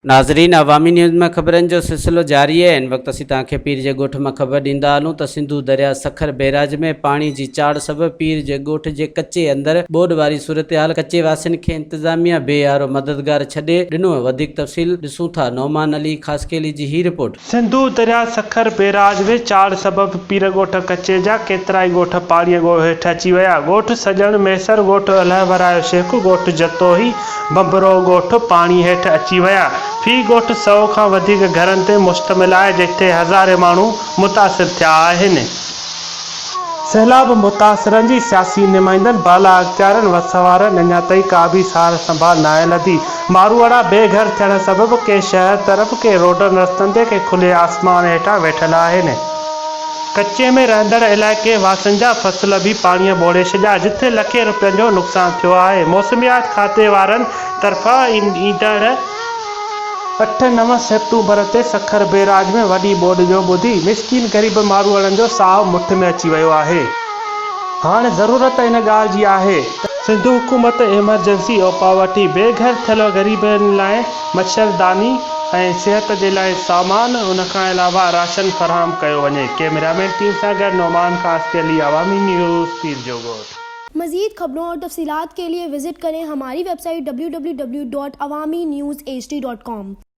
ناظرين عوامي نيوز ۾ خبرن جو سلسلو جاري آهي هن وقت اسين توهان کي پير جي ڳوٺ مان خبر ڏيندا هلون ته سنڌو درياء سکر بئراج ۾ پاڻي جي چاڙهه سبب پير جي ڳوٺ جي ڪچي اندر ٻوڏ واري صورتحال ڪچي واسين کي انتظاميا بي يارو مددگار ڇڏي ڏنو وڌيڪ تفصيل ڏسون ٿا نعمان علي خاصخيلي جي هي رپورٽ. سنڌو درياء سکر بئراج ۾ چاڙهه سبب پيرڳوٺ ڪچي جا ڪيترائي ڳوٺ پاڻيء ڳوهه هيٺ اچي ويا. ڳوٺ سڄڻ مهيسر، ڳوٺ الهه ورايو شيخ، ڳوٺ جتوئي، ڀنڀرو ڳوٺ پاڻي هيٺ اچي ويا. في ڳوٺ سئو کان وڌيڪ گهرن تي مشتمل آهي جتي هزارين ماڻهو متاثر ٿيا آهن. سيلاب متاثرن جي سياسي نمائندن، بالا اختيارن، وس وارن اڃا تائين ڪا به سار سنڀال ناهي لڌي. ماروئڙا بي گهر ٿيڻ سبب ڪي شهر طرف، ڪي روڊن رستن تي، ڪي کلي آسمان هيٺان ويٺل آهن. ڪچي ۾ رهندڙ علائقي واسين جا فصل به پاڻيء ٻوڙي ڇڏيا، جتي لکين رپين جو نقصان ٿيو آهي. موسميات کاتي وارن طرفان ايندڙ اٺ نو سيپٽمبر تي سکر بئراج ۾ وڏي ٻوڏ جو ٻڌي مسڪين غريب ماروئڙن جو ساهه مٺ ۾ اچي ويو آهي. هاڻ ضرورت ان ڳالهه جي آهي ته سنڌ حڪومت ايمرجنسي اپاء وٺي بي گهر ٿيل غريبن لاء مڇرداني ۽ صحت جي لاء سامان ان کان علاوه راشن فراهم ڪيو وڃي ڪئميرا مين ٽيم سان گڏ نعمان خاصخيلي عوامي نيوز پيرجوڳوٺ. مزيد خبرون اور تفصيلات کے لئے وزٽ کریں ہماری web site www.awamiNewsHD.com.